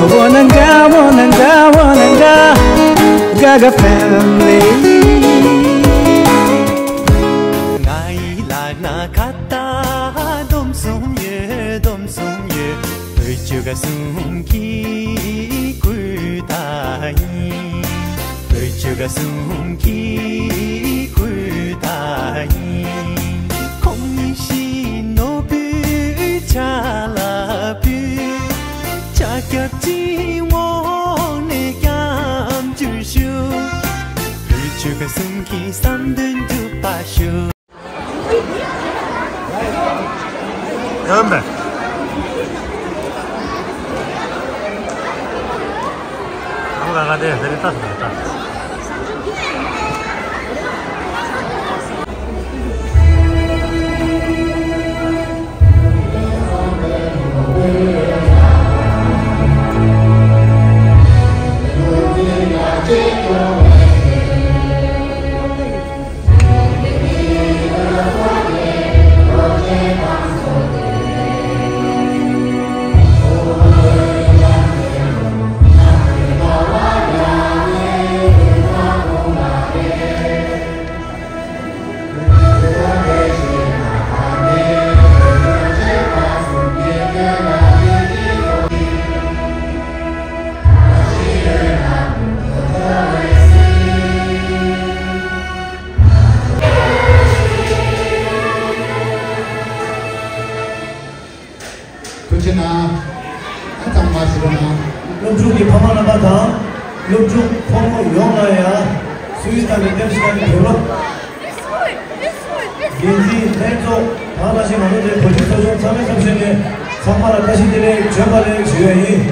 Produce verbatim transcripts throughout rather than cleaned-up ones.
Wananga, wananga, wananga, Gaga family. ང་ཡི་ལག་ན་ཁ་བཏགས་སྡོམ་གསུམ་ཡོད། སྡོམ་གསུམ་ཡོད། བོད་ཆོལ་ཁ་གསུམ་གྱི་སྐུ་ད་ཡིན། བོད་ཆོལ་ཁ་གསུམ་གྱི་སྐུ་ད་ཡིན། ཁོང་ཉིད་ཤི་ནོ་བུ་ཆ་ལ་བུ། ཕྱག་རྒྱ་བཅིངས་འོག་ནས་སྐྱབས་འཇུག་ཞུ། བོད་ཆོལ་ཁ་གསུམ་གྱི་བསམ་དོན་འགྲུབ་པར་ཞུ། ཡོད་མེད། ཨང་ག་ག་དེ་ཟེར་ཏ་ཟེར་ཏ། ཐུགས་རྗེ་གནང་། ཨ་ཙམ་མ་ཞུ་བ་ན། སློབ་ཕྲུག་གི་ཕ་མ་རྣམ་པ་དང་། སློབ་ཕྲུག་ཕོ་མོ་ཡོངས་ལ་ཡང་། སུད་སི་དང་ནི་ཏེམ་སི་དང་ནི་བོད་པ། འགན་འཛིན་ལྷན་ཚོགས་དང་ནང་བཞིན་ང་ཚོ་དེ་བོད་ཕྲུག་ཚོགས་ཆུང་ཚང་མའི་ཚབ་ཞུས་ནས་ཚང་མ་ལ་བཀྲ་ཤིས་བདེ་ལེགས་བྱོན་པ་ལེགས་ཞུ་ཡ་ཡིན།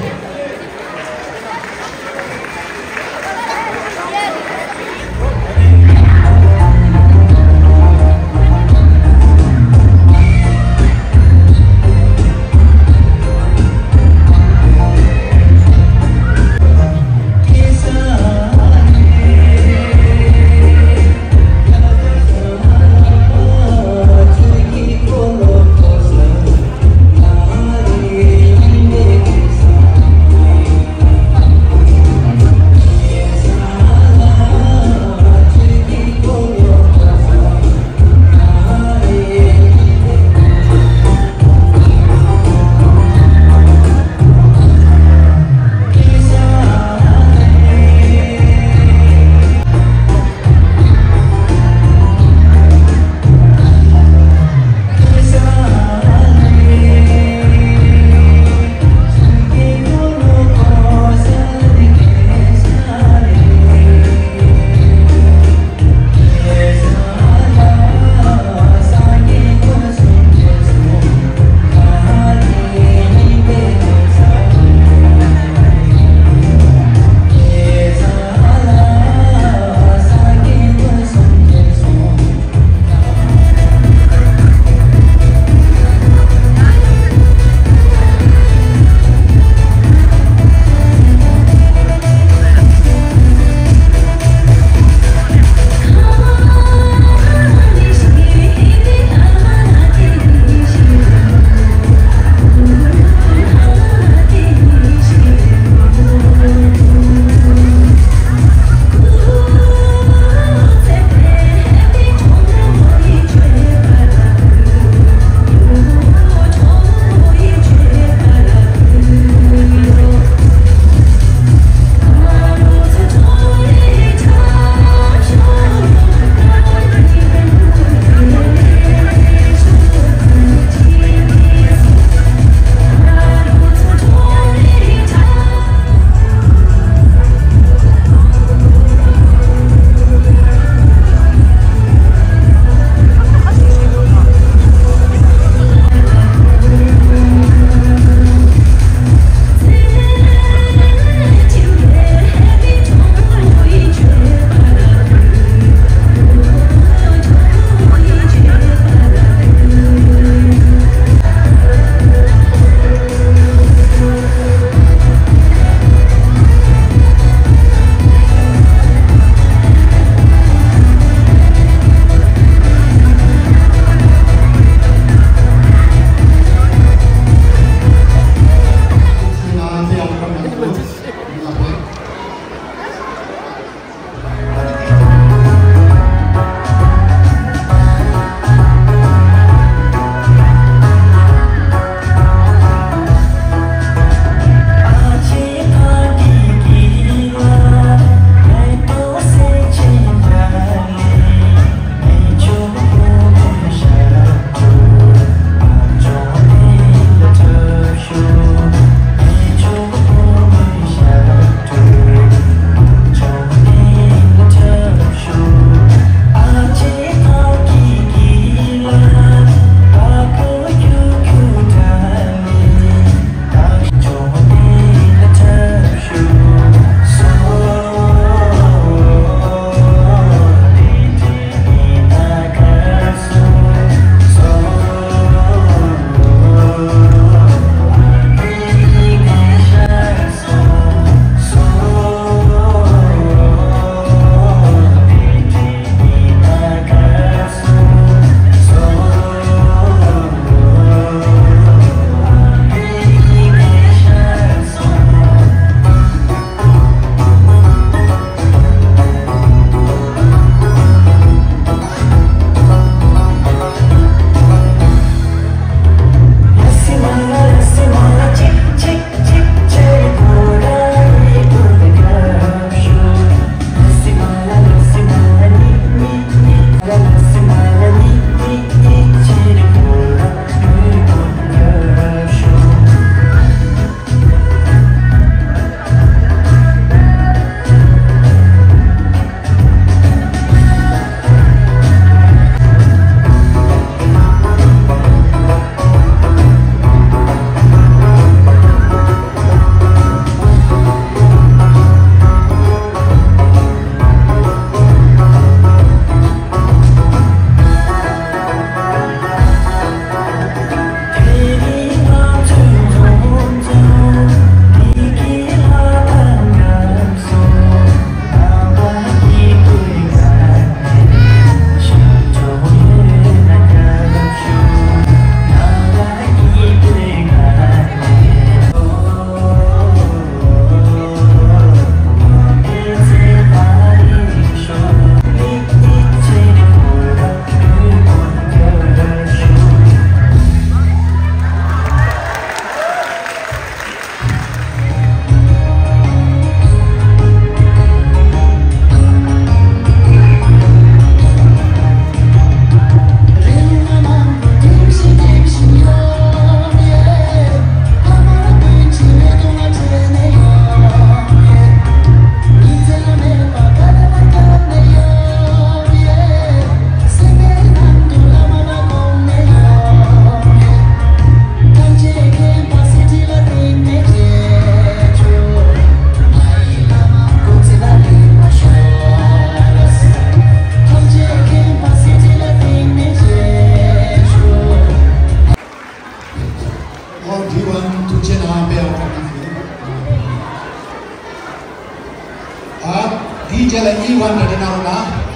རྗེས་ལ་ཨི་ཝན་གྲ་སྒྲིག་གནང་རོགས་གནང་།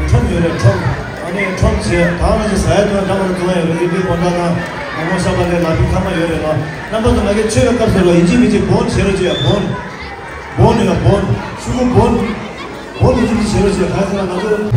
ཁྲོམ་ཡོད་རེད། ཁྲོམ། ཨ་ནི་ཁྲོམ་བྱས་ད་ང་ཚོ་ཟ་ཡ་འཐུང་ཡ་འདྲ་མི་འདྲ་བཙོང་ཡ་ཡོད་རེད། རིག་པའི་དགོང་དག་དང་ཉིན་མོ་ཤ་པ་ལས་ལ་ཕུག་ཁ་མ་ཡོད་རེད་ལ། རྣམ་པ་ཚོ་ང་གི་ཆོས་ལ་སྐབས་སུ་ལ་ཡིན་གཅིག་མིན་གཅིག་བོན་བྱེད་རོགས་བྱེད་ཡ། བོན། བོན་ཡ་བོན། ཤུ་གུ་བོན། བོན་ཡིན་གཅིག་མིན་གཅིག་བྱེད་རོགས་བྱེད་ཡ། གང་ཟེར་ན་ང་ཚོ།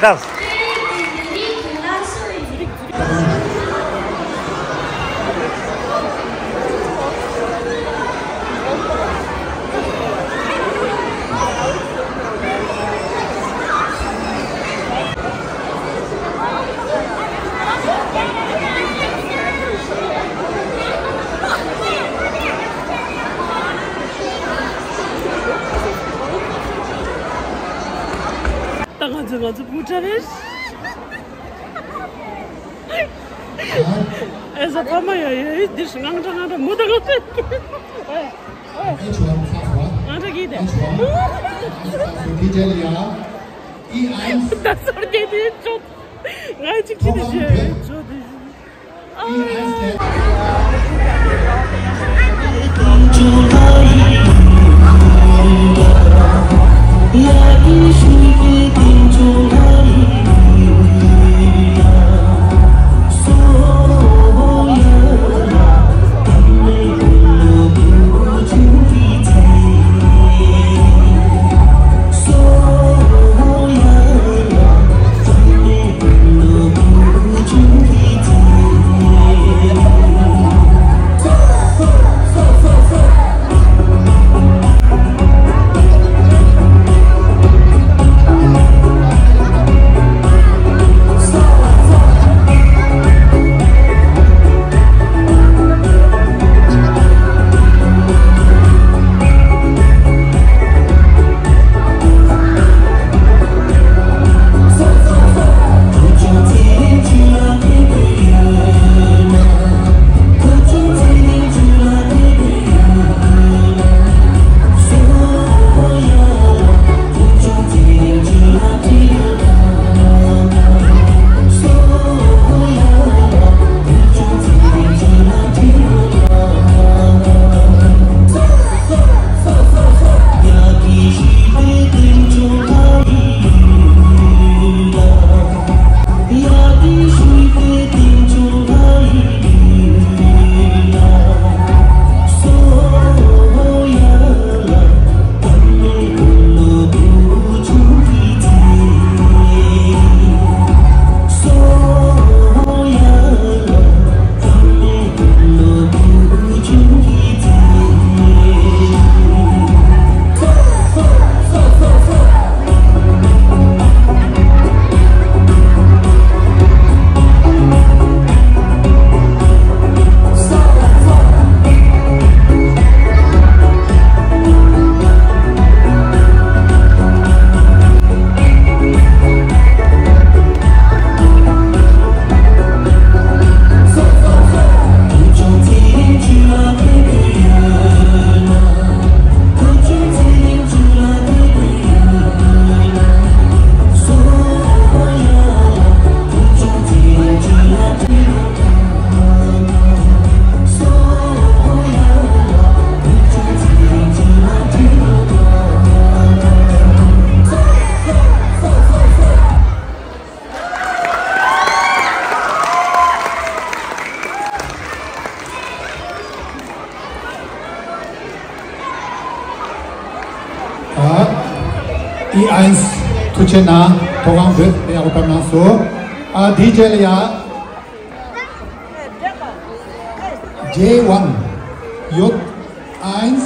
Dance. ད་ང་ཚོ་ང་ཚོ་བུ་ཁྲ་རེད། ཨེ་ཟ་ཕ་མ་ཡ་ཡ་ཡ་འདི་ཤི་ངང་ཁྲ་ངང་ཁྲ་མུ་ད་ང་ཚོ། H one, first one. ང་ཁྲ་གི་དེ། H one. D J Lia. E eins. ད་སོར་གྱི་དེ་ཅོ། ང་གཅིག་གཅིག་དེ་ཤེས་ཅོ་དེ། ཨ། ཨི་ཨན་སི་ཐུགས་རྗེ་གནང་། ཐོག་ཁང་བོད་དེ་ཡག་པོ་བཏབ་གནང་སོང་། ཨ། ཌི་ཇེ་ལ་ཡ། J one, J eins.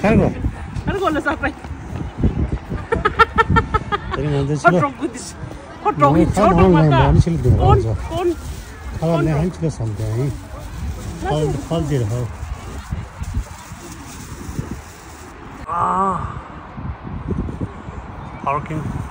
ཁར་གོ། ཁར་གོ་ལ་ས་པའི། དེ་རིང་ང་ཚོ་ཕར་ཕྱི་ལོགས། གྲོགས་པོ་དེ། ཁོ་གྲོགས་ཡིན། ཆོག་གྲོགས་མ་ལ་ཡང་ཕྱི་ལོགས་འགྲོ་བ་ཚོ། ཁོན། ཁ་ལ་ནས་ཧན་ཕྱི་ལོགས་སམ་དེ་ཡིན། ཧོལ་ཧོལ་དེར་ཧོལ། ཨ། པར་ཀིང་།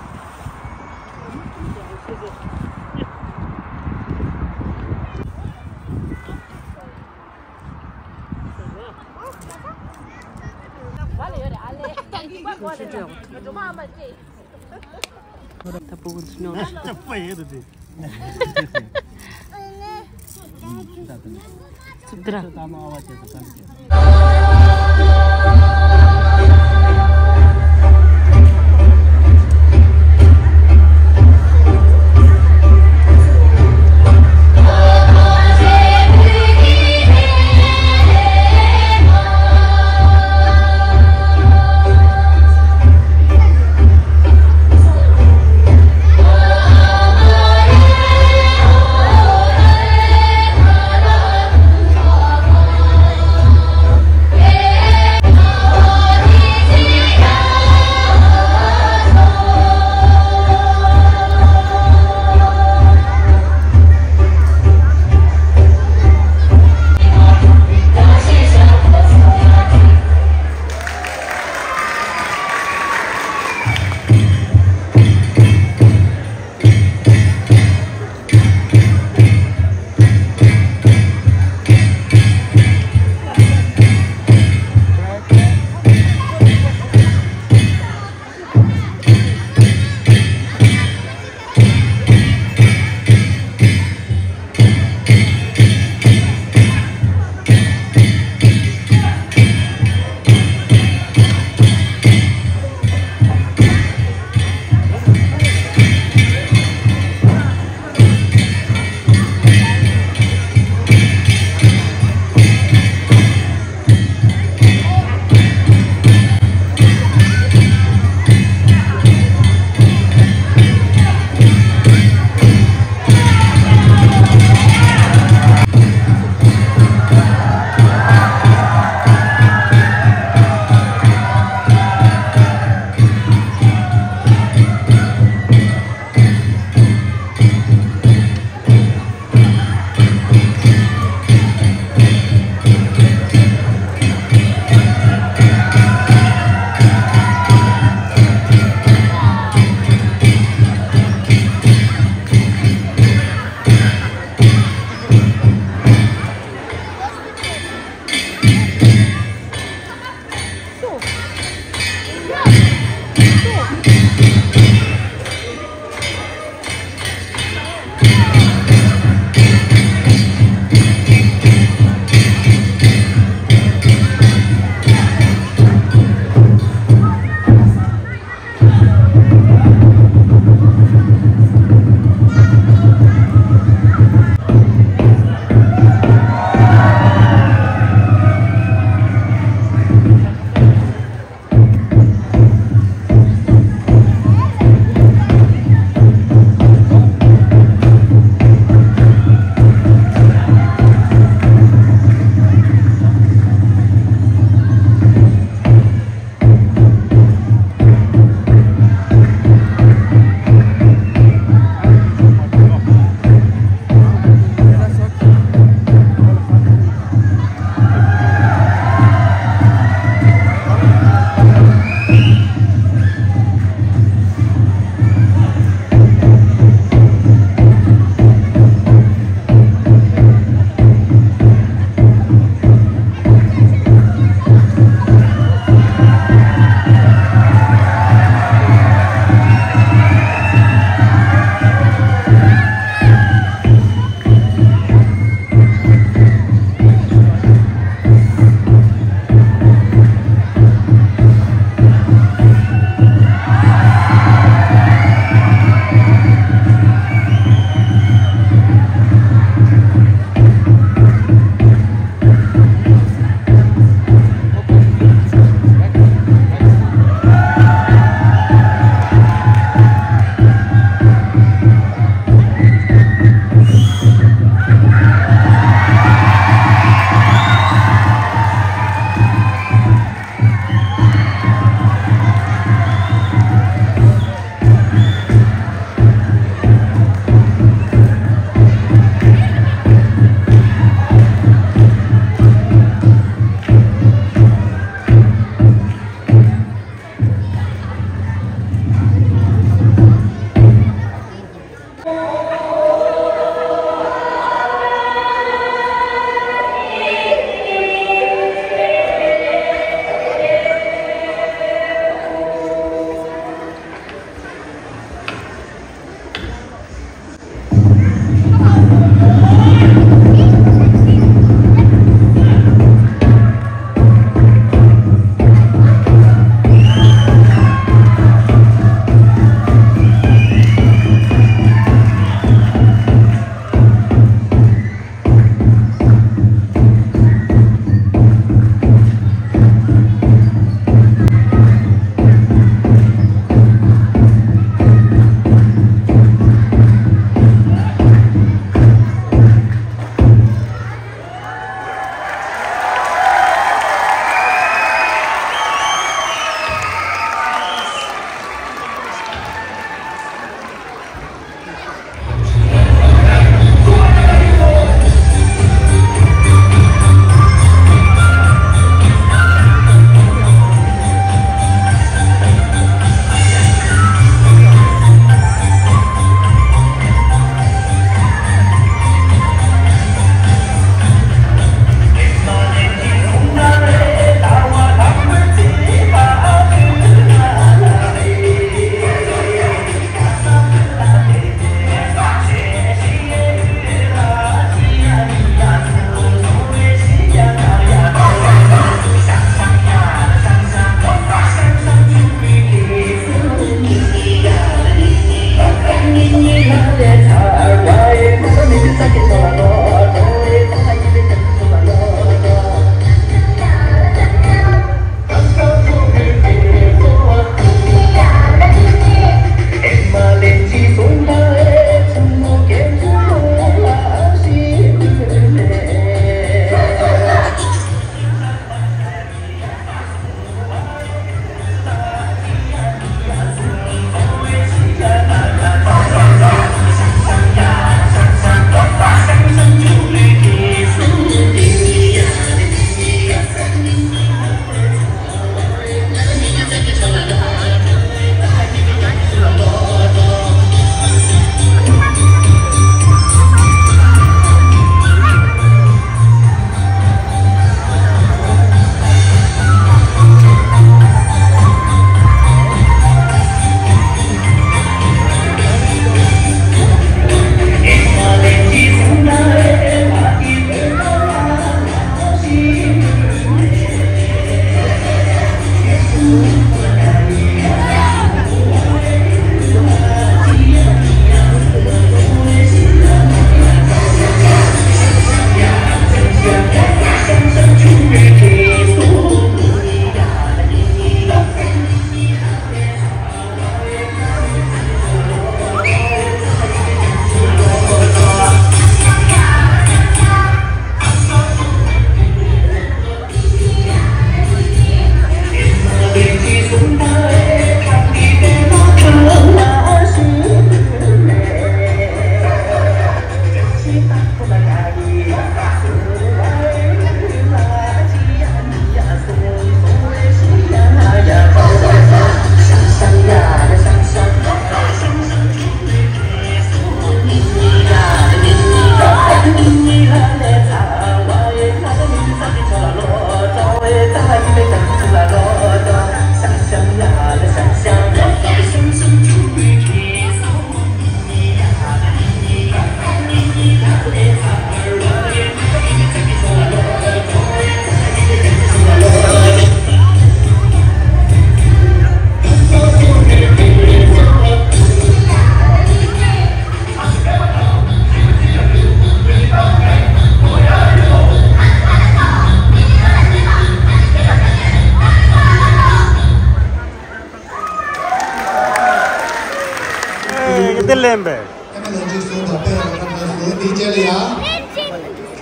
ཨེ། དེ་ལེན་པས། ཨ་མ་ལན་ཅིག་སོང་དང་པས་རང་རང་སོང་དེ་རྗེས་ལ་ཡ།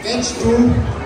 H two།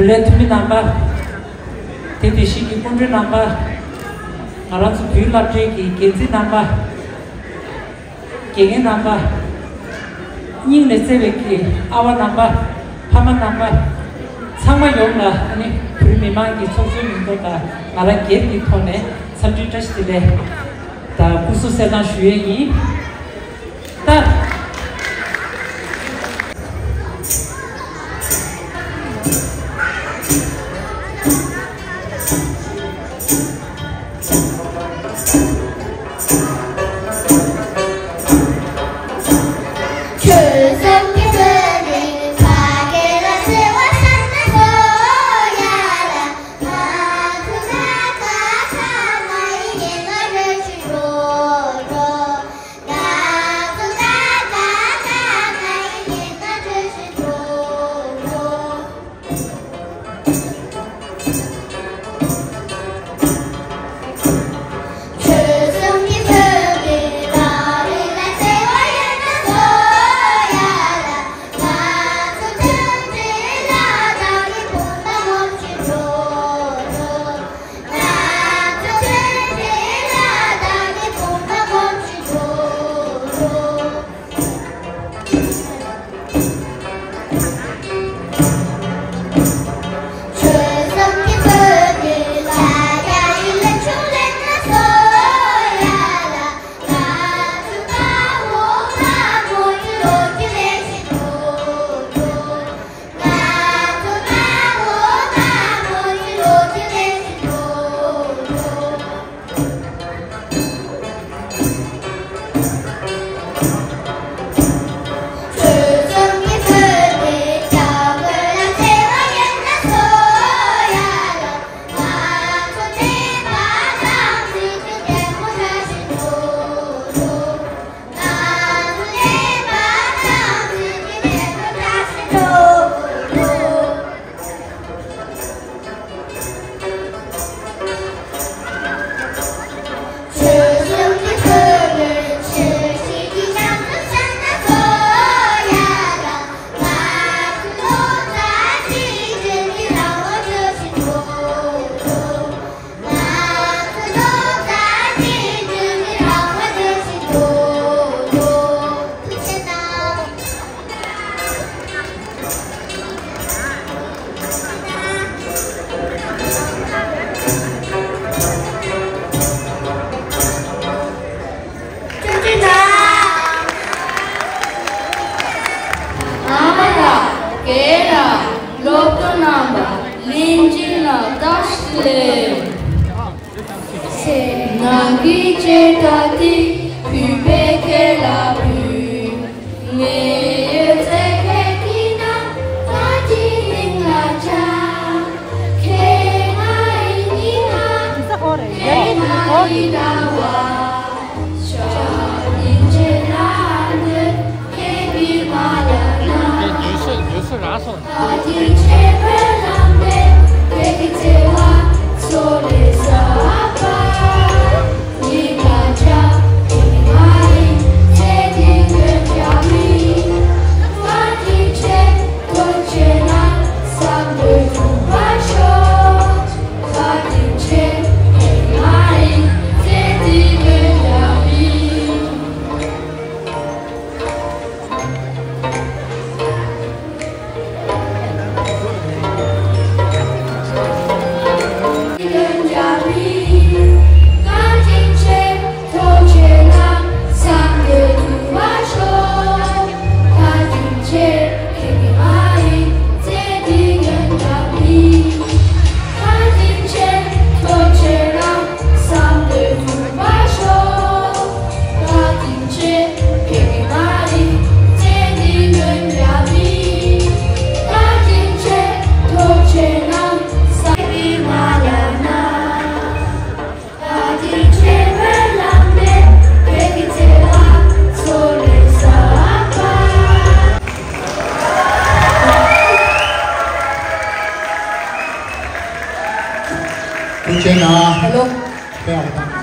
འབྲེལ་ཡོད་འཐུས་མི་རྣམ་པ། དེ་དེ་བཞིན་གྱི་སྐུ་མགྲོན་རྣམ་པ། ང་རང་ཚོ་བོད་སློབ་གྲྭའི་གི་འགན་འཛིན་རྣམ་པ། དགེ་རྒན་རྣམ་པ། སྙིང་ནས་བརྩེ་བའི་གི་ཨ་བ་རྣམ་པ། ཕ་མ་རྣམ་པ། ཚང་མ་ཡོངས་ལ་ཨ་ནི་བོད་མི་མང་གི་ཚོགས་གཙོའི་མིང་ཐོག་དང་ང་རང་སྒེར་གྱི་ཐོག་ནས་འཚམས་འདྲི་བཀྲ་ཤིས་བདེ་ལེགས་དང་སྐུ་གཟུགས་གསལ་ཐང་ཞུ་ཡས་ཡིན། ད། ཨ་མ་ལགས། རྒན་ལགས། སློབ་གྲོགས་རྣམ་པ། ལྷན་རྒྱས་ལ་བཀྲ་ཤིས་བདེ་ལེགས། ནང་གི་ཆེ་ད་ཏི་ཕུད་པའི་ཁེ་ལ་ཕུད། ངའི་ཡོད་ཚད་ཁེ་ཀི་ན་ད་ཏི་ལིང་ལ་ཆ། ཁེ་ང་ཨི་ནི་ན་ཁེ་ང་ཨི་ད་བ། ཤ་ཏི་ཆེ་ན་འདི་ཁེ་ཀི་མ་ལ་ན། རྒྱུ་སུ་ར་སོང་། ཐུགས་རྗེ་གནང་། ཧེ་ལོ། དཔེ་ཡག་པོ་བཏང་།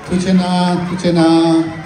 ཐུགས་རྗེ་གནང་། ཐུགས་རྗེ་གནང་།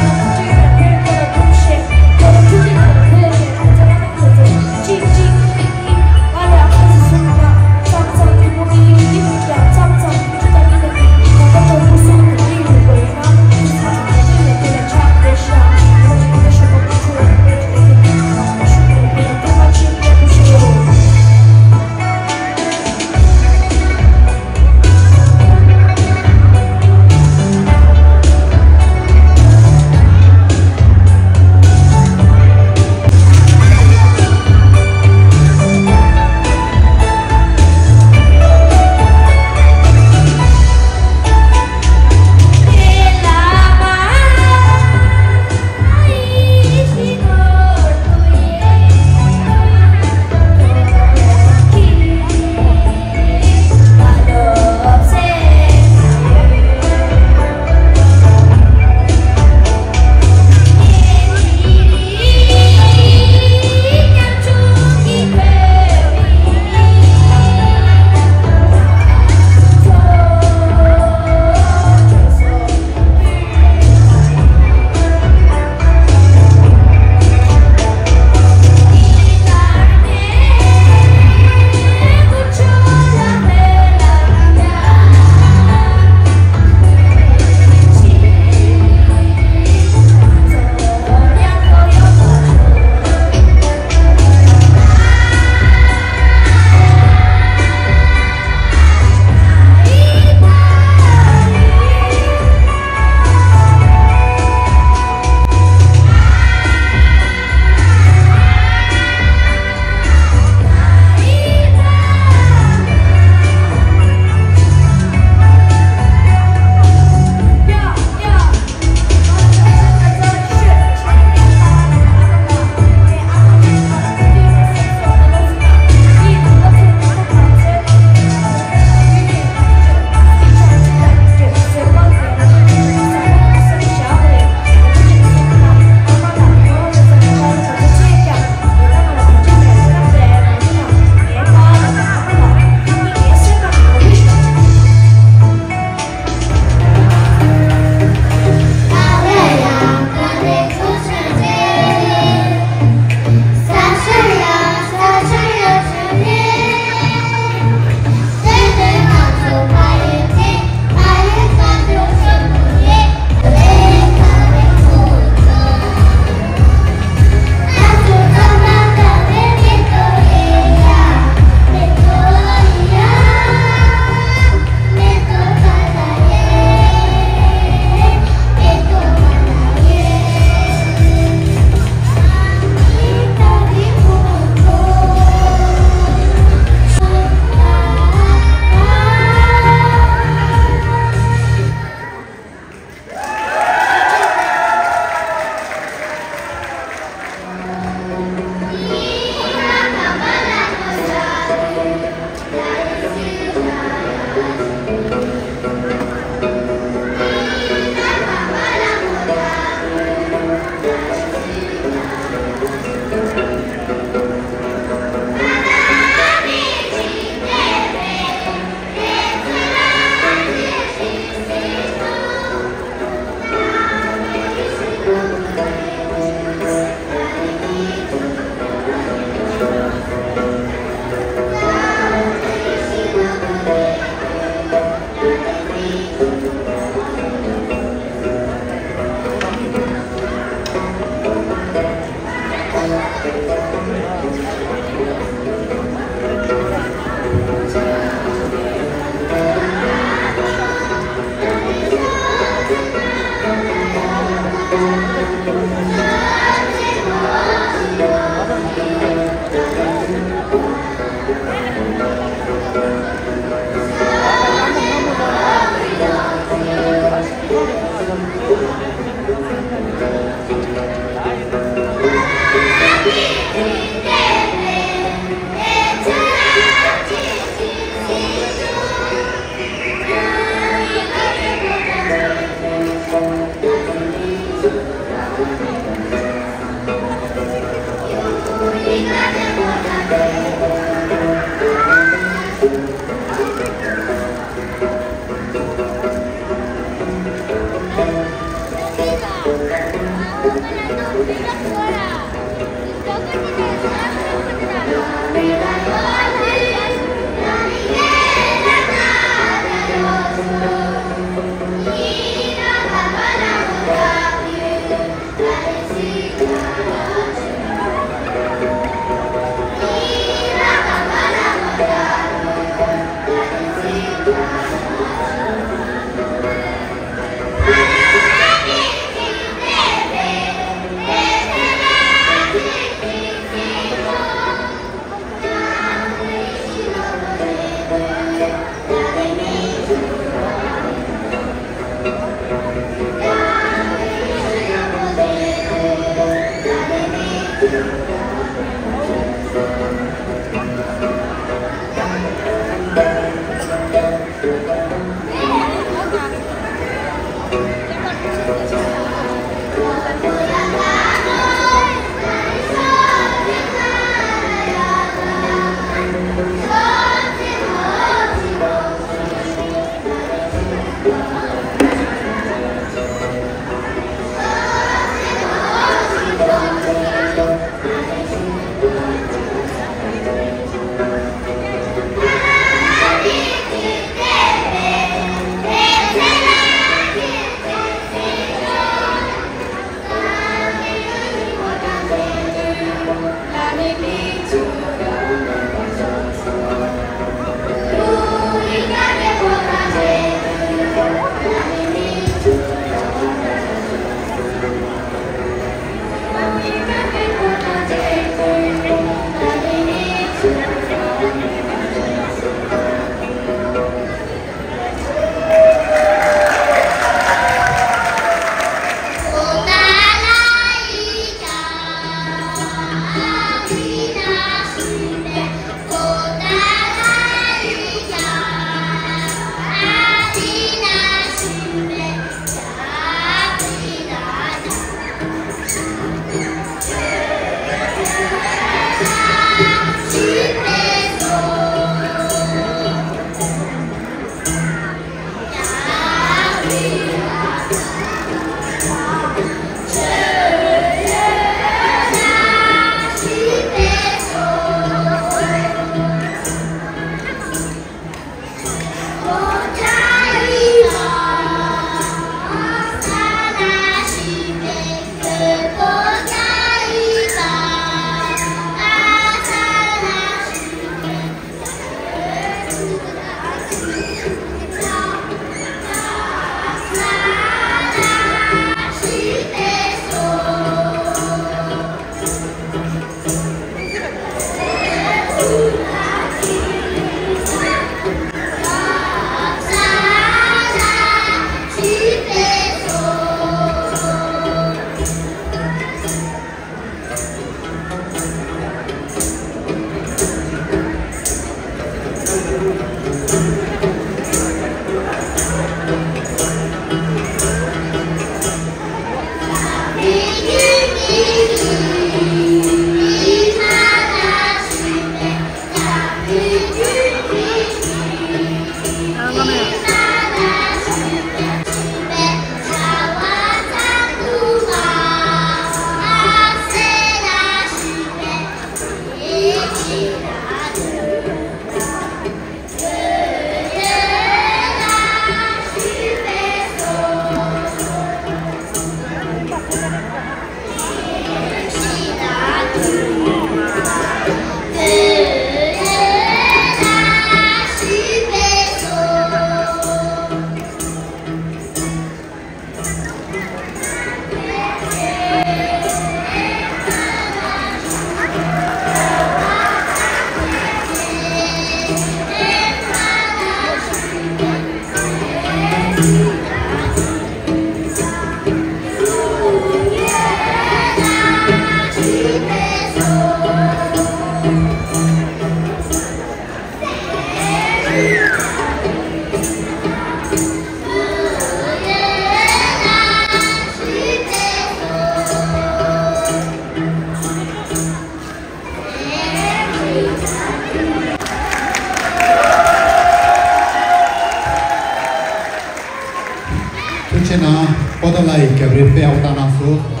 ལ་ཡི་རྒྱབ་རི་དཔེ་ཡག་པོ་བཏང་གནང་སོང་།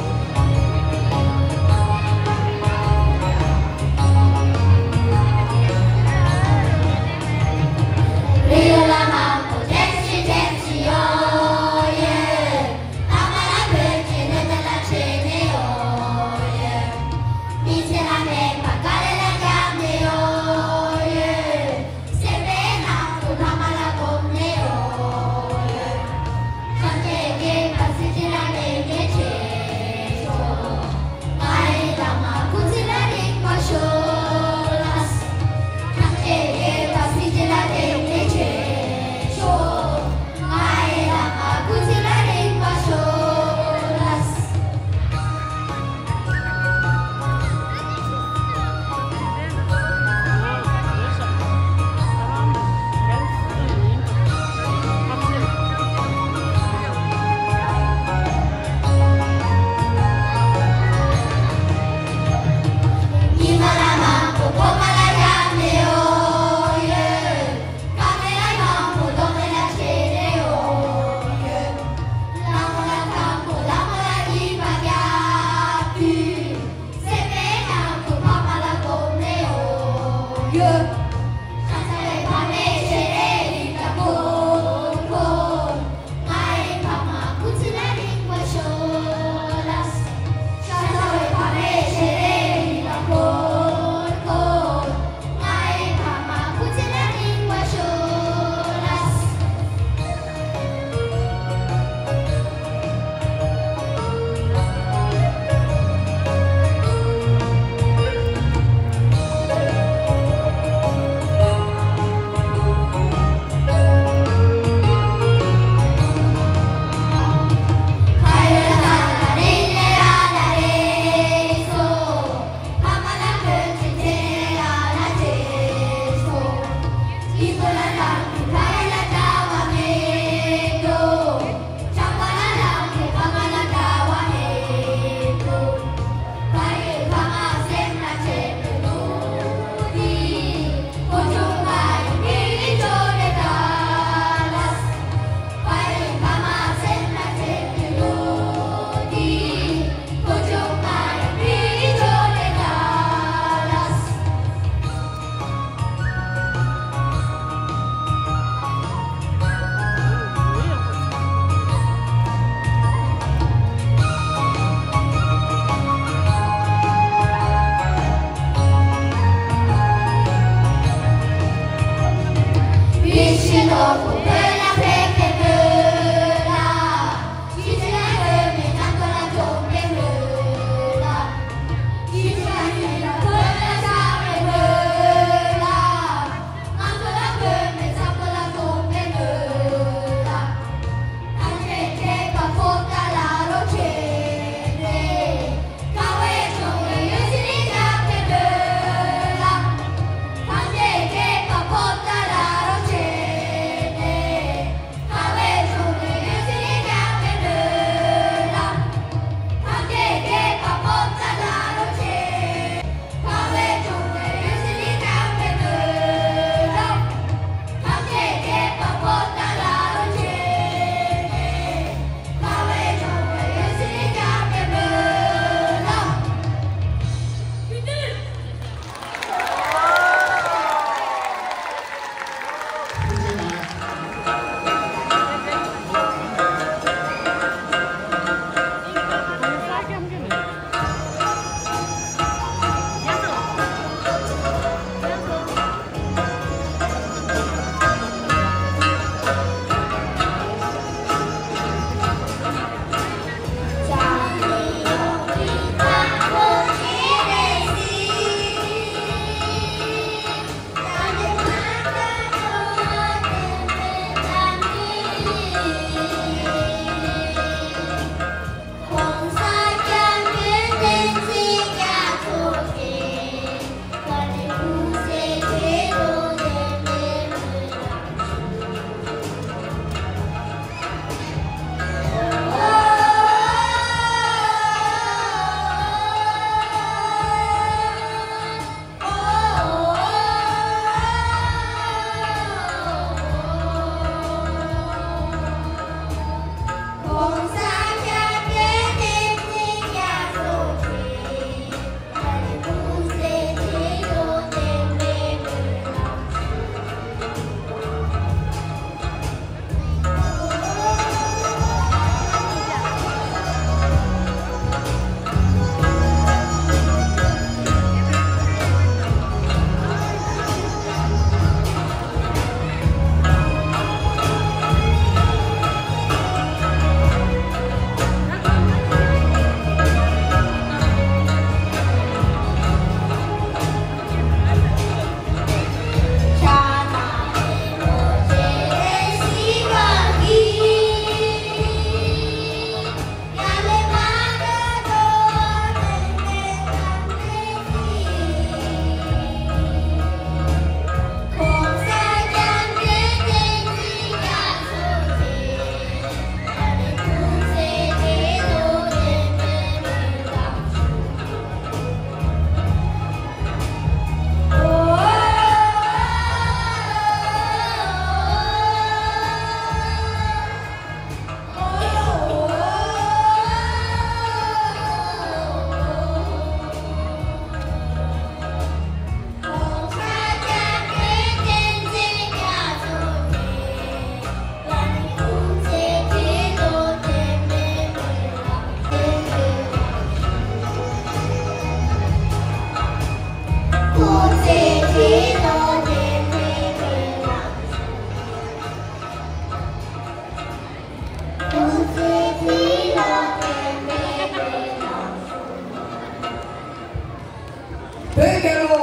བོད་རྒྱལ་ལོ།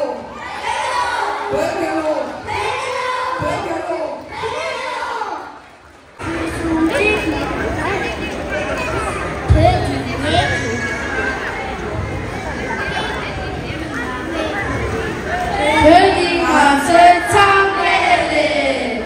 བོད་རྒྱལ་ལོ། བོད་རྒྱལ་ལོ། བོད་ཀྱི་ང་ཚོའི་ཚང་མ་རེད།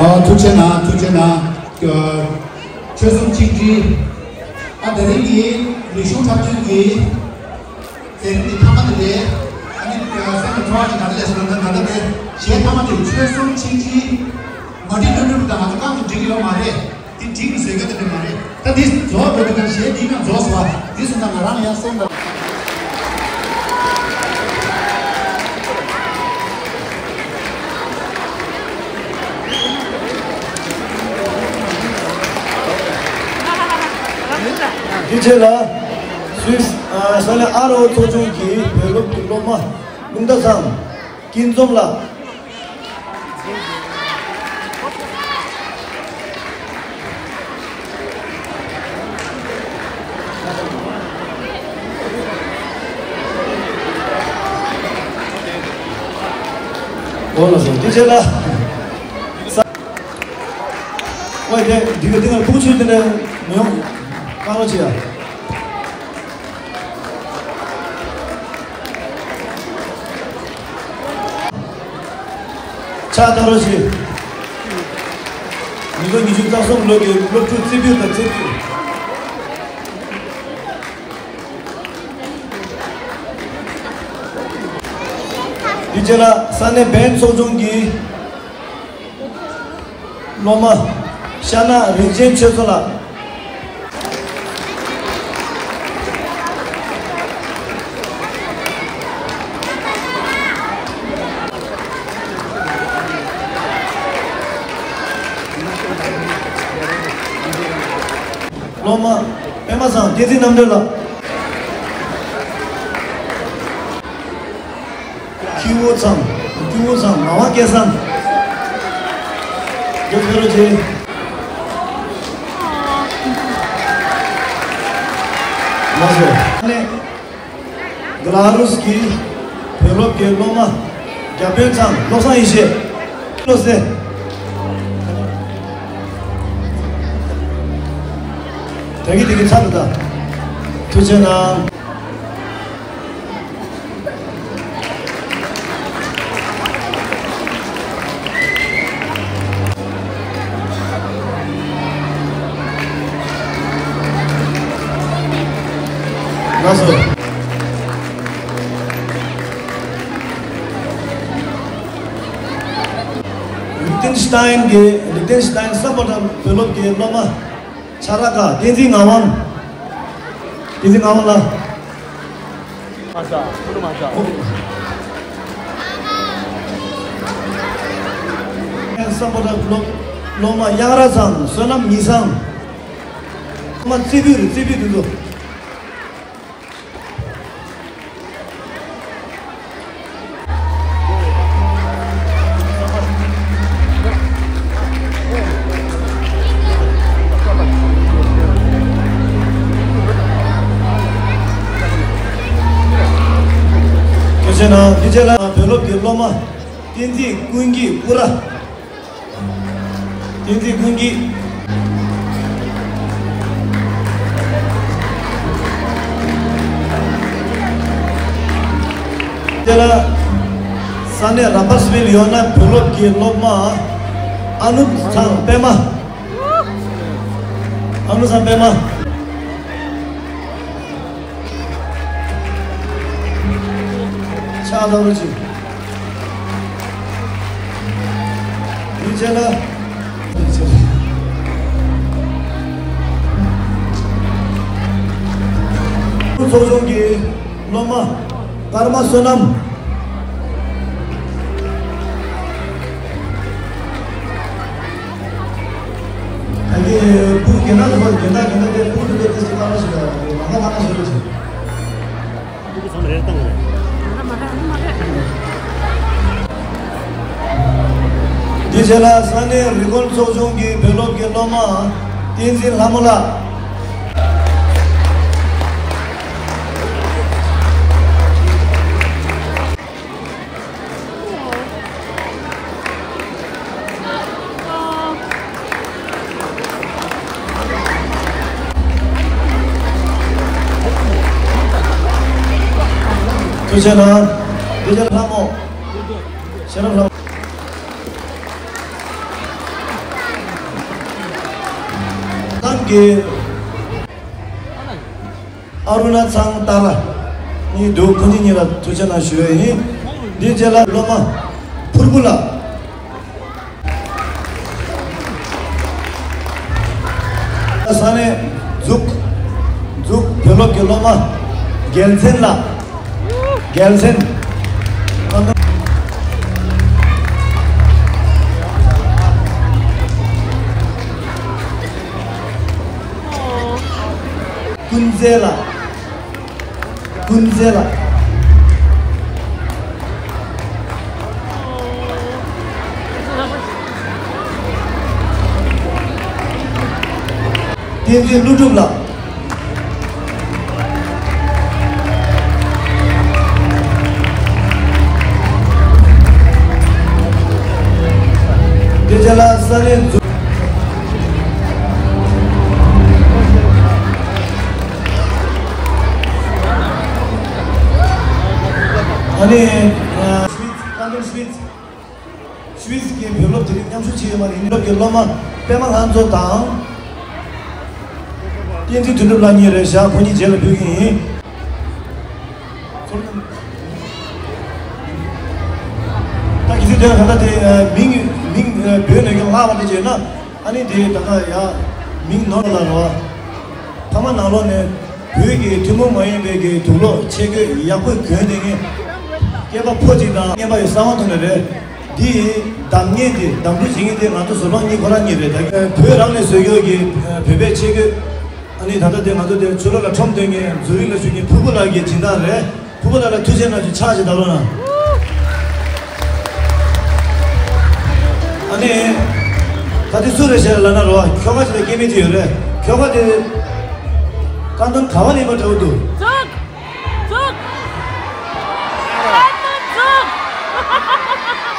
ཨ། ཐུགས་རྗེ་གནང་། ཐུགས་རྗེ་གནང་། ཨ། ཆོལ་གསུམ་ཆིག་སྒྲིལ། ཨ། དེ་རིང་གི་རིག་གཞུང་འཁྲབ་སྟོན་གྱི་མཛད་རིམ་འདི་མཐའ་མ་དེ་རེད། ཨ་ནི་སེམས་ལ་ཚོར་བ་ཞིག་ག་རེ་སླེབས་སོང་ན། ད་ད་ལྟ་དེ་གཞས་མཐའ་མ་དེ་གཞས་གསུམ་ཆིག་སྒྲིལ། མ་འགྲིག་ལྷོད་ལྷོད་དང་ང་ཚོ་རྐང་དུ་འགྲིག་གི་ཡོད་མ་རེད། དེ་འགྲིག་གི་བཟོས་ག་དེ་འདྲ་མ་རེད། ད་དེ་རྫོགས་འགྲོ་དུས་ཀྱང་གཞས་འདི་ཡང་རྫོགས་སོང་བ། དེ་སོང་ཙང་ང་རང་ཡང་སེམས་ལ། དེ་རྗེས་ལ་སུད་སི་ས་གནས་ཨ་རོ་ཚོགས་ཆུང་གི་བོད་སློབ་ཀྱི་སློབ་མ་ཀུན་ད་ཚང་། སྐྱིད་འཛོམས་ལགས། འོ་ལགས་སོ། དེ་རྗེས་ལ། ཨོ་དེ་འདི་ག་འདི་ང་ཐུགས་ཆུད་དེ་ནས་མི་ཡོང་། བཀའ་དྲིན་ཆེ་ཡ། ཕྱག་བསྟར་རོགས་ཞུ། ཉིས་སྟོང་ཉི་ཤུ་རྩ་གསུམ་ལོ་གི་སློབ་ཕྲུག་རྩེ་ཕུད་དང་རྩེ་ཕུད། དེ་རྗེས་ལ་ས་གནས་བན་ཚོགས་ཆུང་གི་སློབ་མ་ཤ་ན་རིན་ཆེན་ཆོས་མཚོ་ལགས། སློབ་མ་པད་མ་ཚང་བསྟན་འཛིན་རྣམ་གྲོལ་ལགས། ཁྱི་བོ་ཚང་། ཁྱི་བོ་ཚང་ངག་དབང་སྐལ་བཟང་། འདི་ཕེ་རོ་ཆེ། ལགས་སོ། ནས་ག་ལ་རུས་ཀྱི་བོད་སློབ་ཀྱི་སློབ་མ་རྒྱ་དཔོན་ཚང་བློ་བཟང་ཡེ་ཤེས། བློ་གསལ། དེ་གི་དེ་གི་ཚར་འདུག་ད། ཐུགས་རྗེ་གནང་། ལགས་སོ། ལིག་ཏེན་ཤི་ཏན་གྱི་ལིག་ཏེན་ཤི་ཏན་སམ་བྷོ་ཊ་བོད་སློབ་ཀྱི་སློབ་མ། ཆ་ར་ཀ་བསྟན་འཛིན་ངག་དབང་། བསྟན་འཛིན་ངག་དབང་ལགས། མ་ཟ། ཁུ་རུ་མ་ཟ། སམ་བྷོ་ཊ་སློབ་སློབ་མ་གཡང་ར་ཚང་བསོད་ནམས་ཉི་བཟང་། སློབ་མ་རྩེ་ཕུད་རེད། རྩེ་ཕུད་དེ་ཚོ། ཐུགས་རྗེ་གནང་། དེ་རྗེས་ལ་བོད་སློབ་ཀྱི་སློབ་མ་བསྟན་འཛིན་ཀུན་སྐྱིད་ཀུ་ར། བསྟན་འཛིན་ཀུན་སྐྱིད། དེ་ལ་ས་གནས་ར་པར་སི་ཝིལ་ཡང་ན་བོད་སློབ་ཀྱི་སློབ་མ་ཨ་ནུ་ཚང་པད་མ། ཨ་ནུ་ཚང་པད་མ། ཕྱག་རྡོག་རོལ་ཅིག། དེ་རྗེས་ལ། ཚོགས་ཆུང་གི་སློབ་མ་ཀརྨ་བསོད་ནམས། ད་གིན་སྤུ་གུ་རྒན་ན་ལ་བར་རྒན་ད་རྒན་ད་དེ་སྤུ་གུ་དེ་ཚོ་ལྟ་བ་ཞིག་ལ་མ་ཁ་ལྟ་བ་ཞིག་རེད། འདི་རྗེས་ལ་ས་གནས་རི་ཀོན་ཚོགས་ཆུང་གི་བོད་སློབ་ཀྱི་སློབ་མ་བསྟན་འཛིན་ལྷ་མོ་ལགས། ཐུགས་རྗེ་གནང་། ཐུགས་རྗེ་ལྷ་མོ། ཤེས་རབ་ལྷ་མོ། ཏང་གི་ཨ་རུ་ན་ཚང་ཏཱ་ར་གཉིས་འདུག་ཁོང་གཉིས་གཉིས་ལ་ཐུགས་རྗེ་གནང་ཞུ་ཡས་ཡིན། འདིའི་རྗེས་ལ་སློབ་མ་ཕུར་བུ་ལགས། ས་གནས་འཛུགས་འཛུགས་བོད་སློབ་ཀྱི་སློབ་མ་རྒྱལ་མཚན་ལགས། རྒྱལ་མཚན། ཀུན་རྩལ་ལགས། ཀུན་རྩལ་ལགས། བསྟན་འཛིན་ཀླུ་སྒྲུབ་ལགས། དེ་རྗེས་ལ་ས་གནས་འཛུགས། ཨ་ནི། ཨ། ཤུ་ཝིས། ཀན་ཊོན་ཤུ་ཝིས། ཤུ་ཝིས་ཀྱི་བོད་སློབ་དེ་རིང་མཉམ་ཞུགས་བྱས་ཡོད་པ་ནི་སློབ་ཀྱི་སློབ་མ་པད་མ་ལྷ་མཚོ་དང་། བསྟན་འཛིན་དོན་གྲུབ་ལགས་གཉིས་རེད་བཞག་ཁོ་གཉིས་རྗེས་ལ་ཕུལ་གྱི་ཡིན། ད་གི་ཚིག་དེ་ལ་ད་ལྟ་དེ་མིང་མིང་བོད་ནས་ཀྱང་ལྷག་པ་དེ་བྱས་ན། ཨ་ནི་དེ་ད་ལྟ་ཡ་མིང་ནོར་ལ་རོ། ཕ་མ་ནང་ལོགས་ནས་བོད་ཀྱི་ཐུན་མོང་མ་ཡིན་པའི་གི་དུག་སློག་ཆས་གོས་ཡག་པོ་གྱོན་བསྡད་མཁན་སྐྱེས་པ་ཕོ་གཅིག་དང་རྔན་པ་ཡི་གསང་བ་ཐོག་ནས་རེད། འདི་ཡི་བདམས་མཁན་དེ་བདམས་སྒྲུག་བྱེད་མཁན་དེ་ང་ཚོ་བཟོ་པ་གཉིས་ཁོ་རང་གཉིས་རེད། ད་གི་བོད་རང་ནས་བཟོས་ཡོད་ཀྱི་བོད་པའི་ཆས་གོས། ནི་ད་ལྟ་དེ་ང་ཚོ་དེ་ཆུ་ལོག་ལ་ཁྲོམ་སྟོན་མཁན་ཛུ་རིག་ལ་བཞུགས་མཁན་ཕུར་བུ་ལགས་ཀྱི་སྦྱིན་བདག་རེད། ཕུར་བུ་ལགས་ལ་ཐུགས་རྗེ་གནང་ཞུ། ཕྱག་ཅིག་བརྡབ་རོགས་གནང་། ཨ་ནི། ད་དེ་སུ་རེད་ཤག་ལབ་ན་རོ། ཁྱོ་ག་ཅིག་ལ་སྐྱེ་དམན་ཅིག་ཡོད་རེད། ཁྱོ་ག་དེ། བཀའ་གདམས་ག་བ་ནས་མ་འདྲ་བོ་འདུག་ཙོག་ཙོག་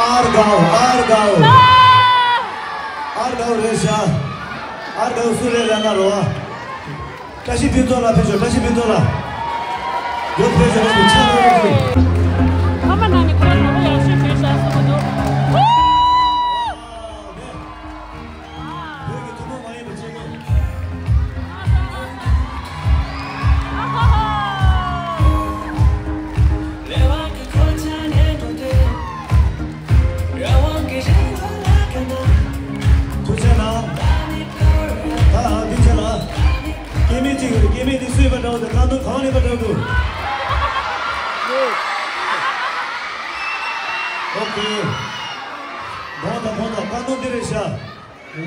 ཨར་དགའ་བོ། ཨར་དགའ་བོ། ཨར་དགའ་བོ་རེད་ཤག་ཨར་དགའ་བོ་སུ་རེད་ལབ་ན་རོ། བཀྲ་ཤིས་ཕུན་ཚོགས་ལགས་ཕེབས་ཤོག་བཀྲ་ཤིས་ཕུན་ཚོགས་ལགས། མགྱོགས་ཕེབས་ཤོག་ཕྱག་ལས་རོགས་ཞུ། ཕ་མ་ནང་ནས་ཁོ་རང་ནོར་བུ་ཡག་ཤོས་བྱོས་ཤག་གསུངས་གི་འདུག་བོད་ཀྱི་ཐུན་མོང་མ་ཡིན་པའི་སྤྱི་ཚོགས། ཐུགས་རྗེ་གནང་། ད་ཐུགས་རྗེ་གནང་། སྐྱེ་དམན་གཅིག་ཡོད་རེད། སྐྱེ་དམན་དེ་སུ་ཡིན་པ་འདྲ་བོ་དང་བཀའ་གདམས་གང་ལ་ཡིན་པ་འདྲ་བོ་འདུག་ཨོ་ཁེ། དགོངས་དག་དགོངས་དག་བཀའ་གདམས་འདི་རེད་ཤག་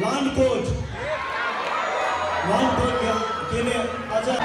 ལན་ཀོཊ། ལན་ཀོཊ་གི་སྐྱེ་དམན་ཨ་ཅག་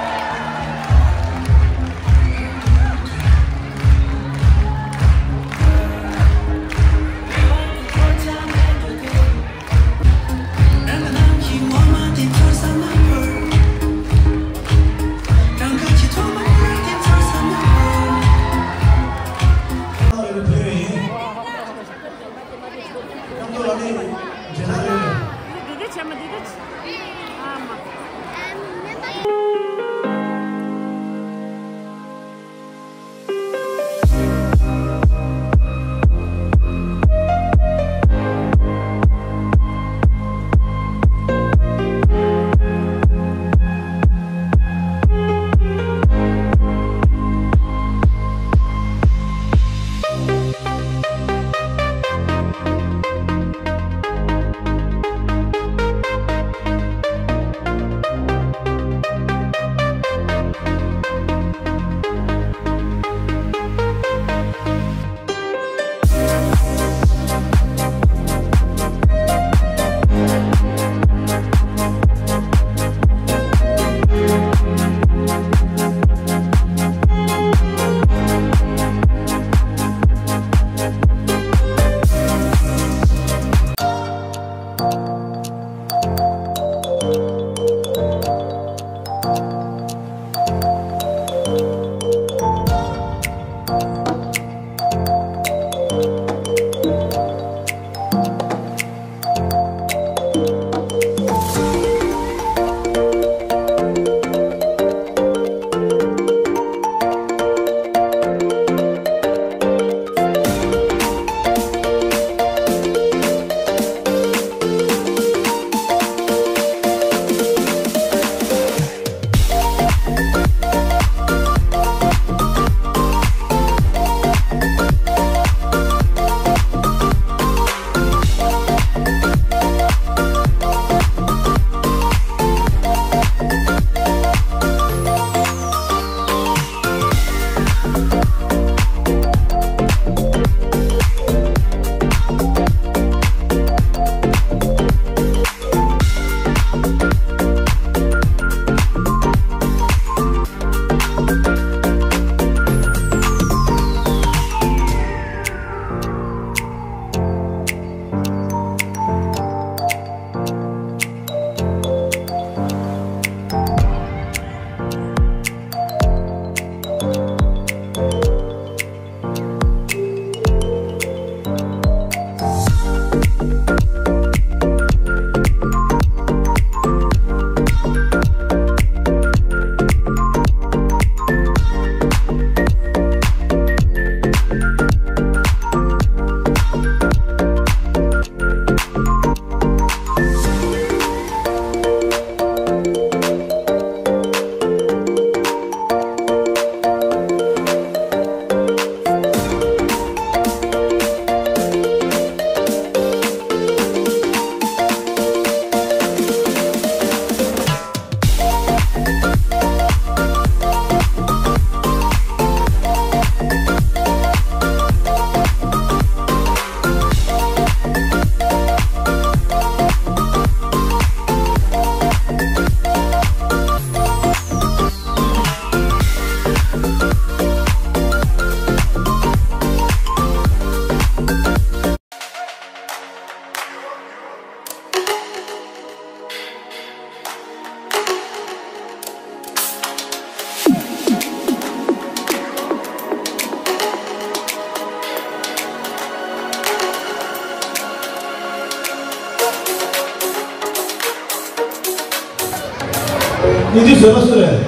ཉིན་དུས་བཟོས་པ་སུ་རེད།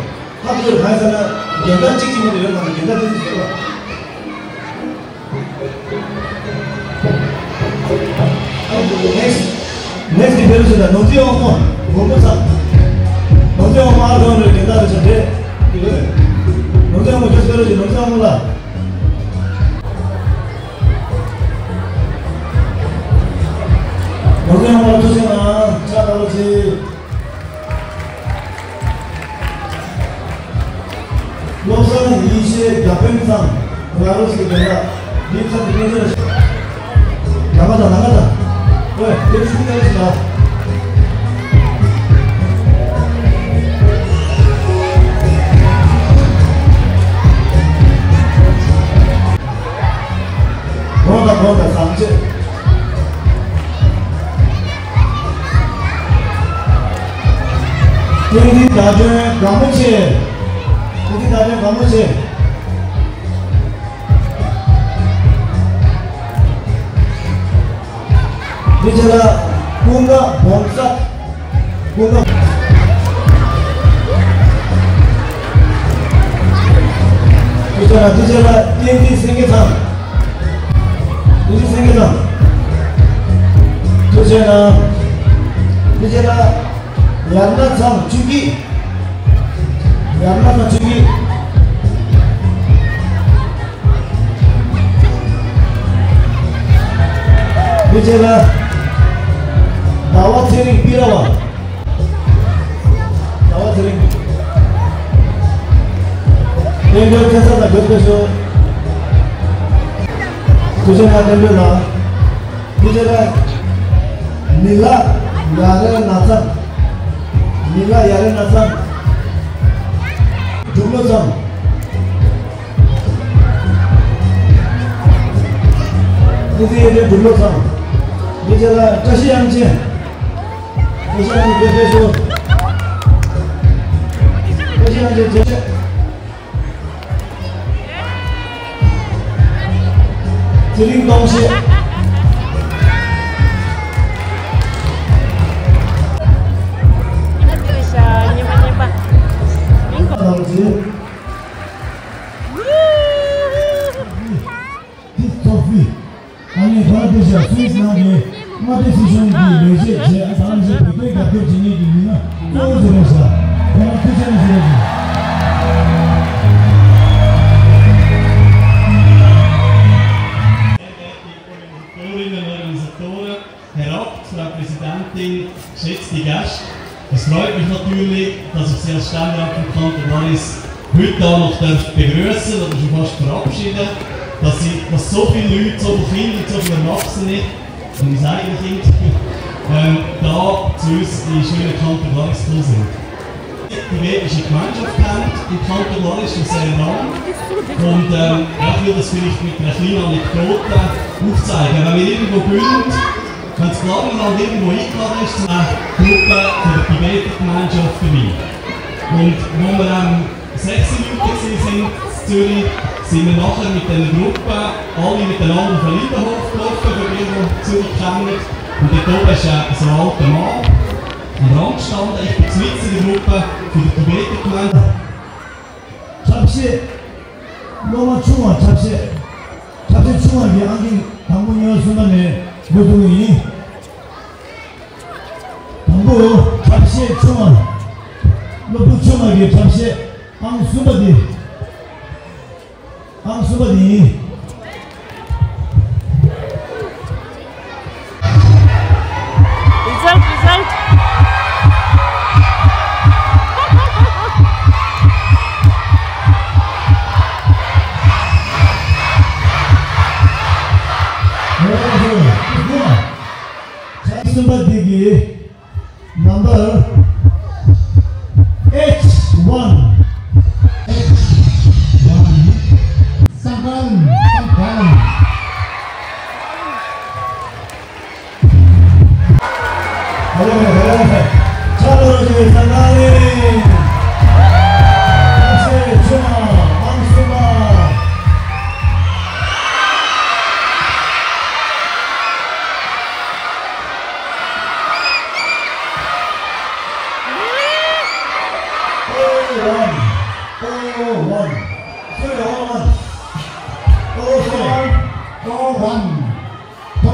ཁ་ཐུག་རེད། གང་ཡིན་ཟེར་ན་རྒན་དར་གཅིག་གཅིག་མ་གཏོགས་ཡོད་མ་རེད། རྒན་དར་དེ་ཚོ་བཟོས་པ། Next next དེ་ཕེ་རུ་ཟེར་ད་ནོར་འཛིན་དབང་མོ་མགོན་པོ་ཚང་། ནོར་འཛིན་དབང་མོ་ཨ་ཐོན་རེད། རྒན་དར་རེད་ཟེར་རེད། དེ་ག་རེད། ནོར་འཛིན་དབང་མོ་རྒྱ་ཕེ་རུ་ཟེར། ནོར་འཛིན་དབང་མོ་ལ། ནོར་འཛིན་དབང་མོ་ལ་ཐུགས་རྗེ་གནང་། ཕྱག་དར་ལ་ཆེ། བློ་བཟང་ཡེ་ཤེས་རྒྱ་དཔོན་ཚང་། ར་རོ་སི་རྒྱ་ལ་འདི་ཚང་གི་སྐད་ཆ་རེད། ལ་མ་དང་ལ་མ་དང་། ཨོའི་དེ་ཤུགས་ཀྱིས་ལ། དགོངས་དག་དགོངས་དག་བཟང་བྱེད། བསྟན་འཛིན་ཟླ་སྒྲོན་དགའ་མོ་ཆེ། བསྟན་འཛིན་ཟླ་སྒྲོན་དགའ་མོ་ཆེ། འདི་ཆ་ལ་ཀུན་དགའ་སྦོམ་ས། ཀུན་དགའ། འདི་ཆ་ལ་འདི་ཆ་ལ་བསྟན་འཛིན་སེང་གེ་ཚང་། བསྟན་འཛིན་སེང་གེ་ཚང་། འདི་ཆ་ལ་འདི་ཆ་ལ་ཡར་ན་ཚང་ཆུ་སྐྱིད། ཡར་ན་ཚང་ཆུ་སྐྱིད། མི་རྗེ་ལ། ཟླ་བ་ཚེ་རིང་པི་ར་བ། ཟླ་བ་ཚེ་རིང་། བསྟན་འགྲོའི་ཁ་ས་དང་དགོས་པའི་ཤོག་ཐུགས་རྗེ་གནང་བསྟན་འགྲོའི་ལ། མི་རྗེ་ལ། མི་ལ་ཡ་རེ་ན་ཚང་། མི་ལ་ཡ་རེ་ན་ཚང་། འབྲུག་ལོ་ཚང་། ཨི་ཛི་ཨེ་ཏེ་འབྲུག་ལོ་ཚང་། མི་རྗེ་ལ་བཀྲ་ཤིས་དབྱངས་ཅན། བཀྲ་ཤིས་དབྱངས་ཅན་དགོས་པའི་ཤོག་བཀྲ་ཤིས་དབྱངས་ཅན་རྗེས་ཆད། ཚེ་རིང་སྟོང་བཤད། ཉི་མ་ཉི་མ་ཉི་མ་ཉི་མ། ཨ་ནི་ཁོ་རང་དེ་བཞག་སུད་སི་ནང་གི་མངའ་སྡེ་སྲིད་གཞུང་གི་ལས་བྱེད་བྱས། ཨ་ད་ལྟ་བཞིན་བོད་སྐད་རྒྱབ་སྐྱོར་བྱེད་མཁན་གྱི་མི་སྣ་གཙོ་བོ་ཟེར་བས་ཤག་ཁོ་རང་ཐུགས་རྗེ་ཆེ་ཞུ་རོགས་གྱིས། Organisatorinnen, Organisatoren, Herr Abt, Frau Präsidentin, geschätzte Gäste, es freut mich natürlich, dass ich Sie als Ständerat vom Kanton Wallis heute da noch darf begrüssen oder schon fast verabschieden, dass, sie, dass so viele Leute, so viele Kinder, so viele Erwachsene, und wie sage ich Kind, ähm, da zu uns in den schönen Kanton Wallis gekommen sind. Die tibetische Gemeinschaft kennt im Kanton Wallis schon sehr lang. Und ähm, ja, ich will das vielleicht mit einer kleinen Anekdote aufzeigen. Wenn wir irgendwo sind, wenn das Klagenland irgendwo eingeladen ist, zu einer Gruppe von der Tibeter-Gemeinschaft für mich. Und wo wir dann sechs Leute gewesen sind in Zürich, sind wir nachher mit dieser Gruppe alle miteinander auf den Lindenhof gelaufen, für die, die Zürich kennen. Und dort oben ist äh, so ein alter Mann am Rand gestanden. Ich bin mitten in der Gruppe von der Tibeter-Gemeinde. འཁྲབ་བཤད། སློབ་མ་ཆུང་བ་འཁྲབ་བཤད། འཁྲབ་བཤད་ཆུང་བ་གི་ཨང་ཀི་དང་པོ་གཉིས་པ་གསུམ་པ་ནས་འགོ་བཙུགས་ཀྱི་ཡིན། དང་པོ་འཁྲབ་བཤད་ཆུང་བ། སློབ་ཕྲུག་ཆུང་བ་གི་འཁྲབ་བཤད་ཨང་གསུམ་པ་འདི། ཨང་གསུམ་པ་འདི་ཡིན། Result, result. གསུམ་པ་འདི་གི་number H one. H one. Sangkal, Sangkal.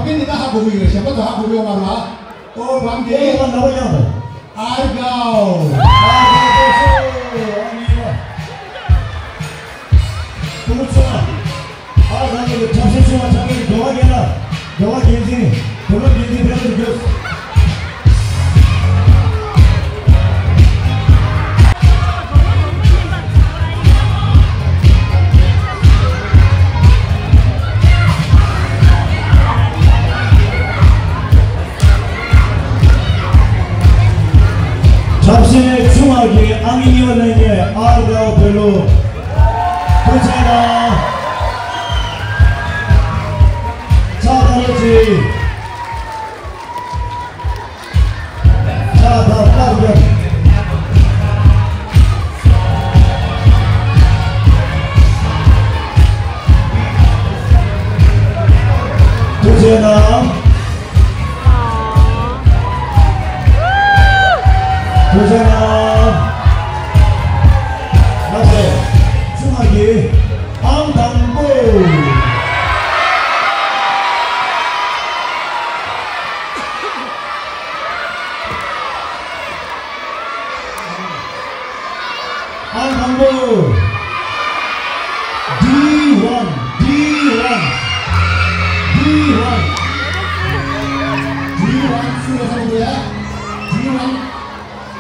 ཁྱེད་འདི་ད་ཧ་གོ་གི་ཡོད། གཞན་པ་ཚོ་ཧ་གོ་གི་ཡོད་མ་རེད་པ། ཨོ་རང་གི་ཨོ་ཡ་ནག་པ་ཡང་དང་། ཨར་དགའོ། ཨར་དགའོ་ཨ་ནི་ཡ། ཀུ་མུ་ཚོ། ཨར་དགའོ་གི་འཁྲབ་སྟོན་ཆུང་བ་ཚང་མས་འགྲོ་བ་རྒྱལ་ལ། འགྲོ་བ་རྒྱལ་འཛིན། དོ་ནུབ་རྒྱལ་འཛིན་ཕེབས་སུ་བརྗོད། འཁྲབ་སྟོན་ཆུང་བ་གི་ཨང་གཉིས་པ་ལེན་མཁན་ཨར་དགའོ་བོད་ལུགས། ཐུགས་རྗེ་གནང་། ཕྱག་དར་ཅིག་ཕྱག་དར་ཕྱག་དར། ཐུགས་རྗེ་གནང་། ཐུགས་རྗེ་གནང་། ལགས་སོ། ཆུང་བ་གི་ཨང་དང་པོ། ཨང་དང་པོ། ཌི་ཝན། ཌི་ཝན། ཌི་ཝན། ཌི་ཝན་སུ་རེད་ཟེར་ན། ཌི་ཝན་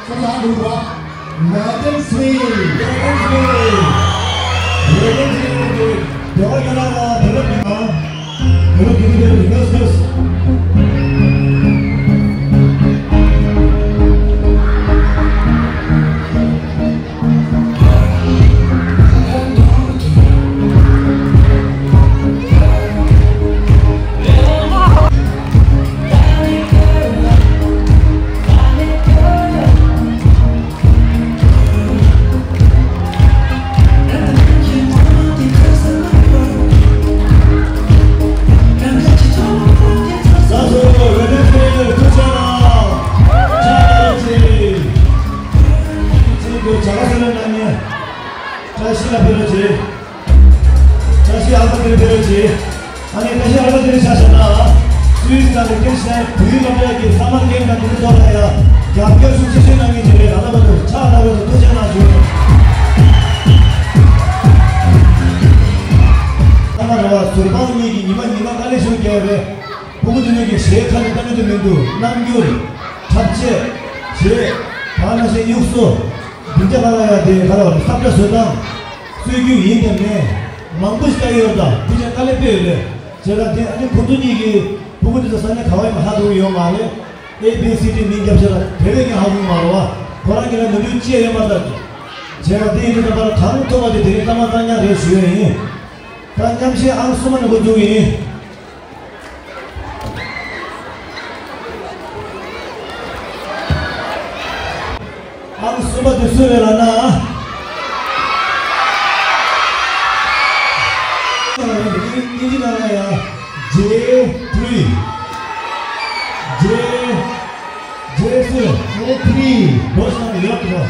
སུ་ལ་འདུག་པ། ཝེ་ཏན་སི་ཝི། ཝེ་ཏན་སི་ཝི། ཝེ་ཏན་སི་ཝི། དེ་བ་རྒྱ་ལ་ལ་དེ་རབ་ཀྱི་ནང་། དེ་རབ་ཀྱི་དེ་རབ་ཀྱི་ནང་། བཀྲ་ཤིས་ལ་ཕེབས་རོགས་བྱེད། བཀྲ་ཤིས་ཨ་ཁུ་དེར་ཕེབས་རོགས་བྱེད། ཨ་ནི་བཀྲ་ཤིས་ཨ་ཁུ་དེར་ཆ་བཞག་ན། སུད་སི་དང་ལི་ཁྲེན་ཤི་ཊེན་བོད་ཡིག་སློབ་གྲྭ་གི་སམ་མར་ཀེམ་དང་དེ་ཚོ་ལ་ཡང་རྒྱབ་སྐྱོར་ཤུགས་ཆེ་ཤོས་གནང་མཁན་ཅིག་རེད། ད་ལྟ་བར་དུ་ཕྱག་ལྟ་བར་དུ་ཐུགས་རྗེ་གནང་ཞུ། ཨ་མ་ར་བ་ཟུར་དཔང་གཉིས་ཀྱི་ཉི་མ་ཉི་མ་དཀའ་ལས་ཤུགས་རྒྱག་རེད། ཕྲུ་གུ་དེ་ཚོ་གི་གཞས་ཁ་ནས་ལྟ་མི་དེ་མི་འདུག་རྣམ་འགྱུར། འཁྲབ་ཆས། གཞས། ད་ནང་བཞིན་དབྱུག་སོ། སྡིངས་ཆ་ཁ་ལ་ཡ་དེ་ཁ་ལ་བ་ས་བཀྲ་བཟོ་སྟངས། སྲོལ་རྒྱུན་ཡིན་དང་མིན། མང་པོ་ཞིག་ལྟ་ཡོད་ད། དེ་ཆ་དཀའ་ལས་དཔེ་ཡོད་རེད། བྱས་ཙང་དེ་ཨ་ནི་ཁོ་ཚོ་གཉིས་ཀྱིས་ཕྲུ་གུ་དེ་ཚོ་ས་གནས་ག་བ་ཡིན་མ་ཧ་གོ་གི་ཡོད་མ་རེད། ཨེ་བི་སི་ཌི་མིང་རྒྱབ་བྱས་ལ་དེ་བས་ཀྱང་ཧ་གོ་གི་མ་རེད་བ། ཁོ་རང་གིས་ལ་ནོར་འཁྲུལ་ཅི་ཡང་ཡོད་མ་རེད་ད། བྱས་ཙང་དེ་ཡིན་དུས་ད་བར་གང་ཐུབ་པ་དེ་དེ་རིང་གཏའ་མ་གཏོང་ཡག་རེད་ཞུ་ཡ་ཡིན། ད་མཉམ་ཞུགས་ཨང་གསུམ་པ་ནས་འགོ་འཛུགས་ཡིན། ཨང་གསུམ་པ་དེ་སུ་རེད་ལབ་ན། ཨིན་ཇི་ནང་ལ་ཡ། ཇེ་ཐི་རི། ཇེ། ཇེ་སུ། ཇེ་ཐི་རི། བོད་ནང་ཡོད་དོ།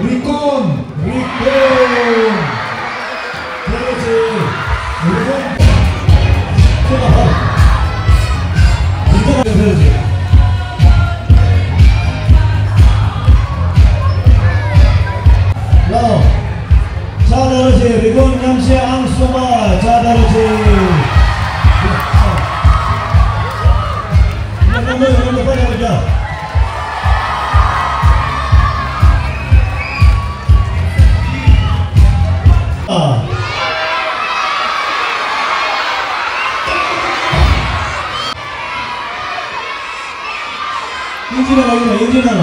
རི་ཀོན། རི་ཀོན། ཕེབས་རོགས་བྱེད། རི་ཀོན། ཁྱེད་ལ་ཕར། རི་ཀོན་ལ་ཕེབས་རོགས་བྱེད། ལགས། ཕྱག་དར་རོགས་བྱེད། རི་ཀོན་མཉམ་གཞས་ཨང་གསུམ་པ། ཕྱག་དར་རོགས་བྱེད། ཨིན་ཇི་ནང་ལ་ཡིན་ན། ཨིན་ཇི་ནང་ལ།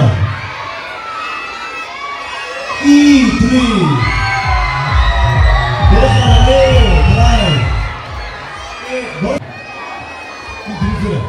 ཨི་ཐི་རི། བོད་ནང་ལ་ཨེ་ཐི་རི། ཨེ་བོད། ཨི་ཐི་རི་ཟེར།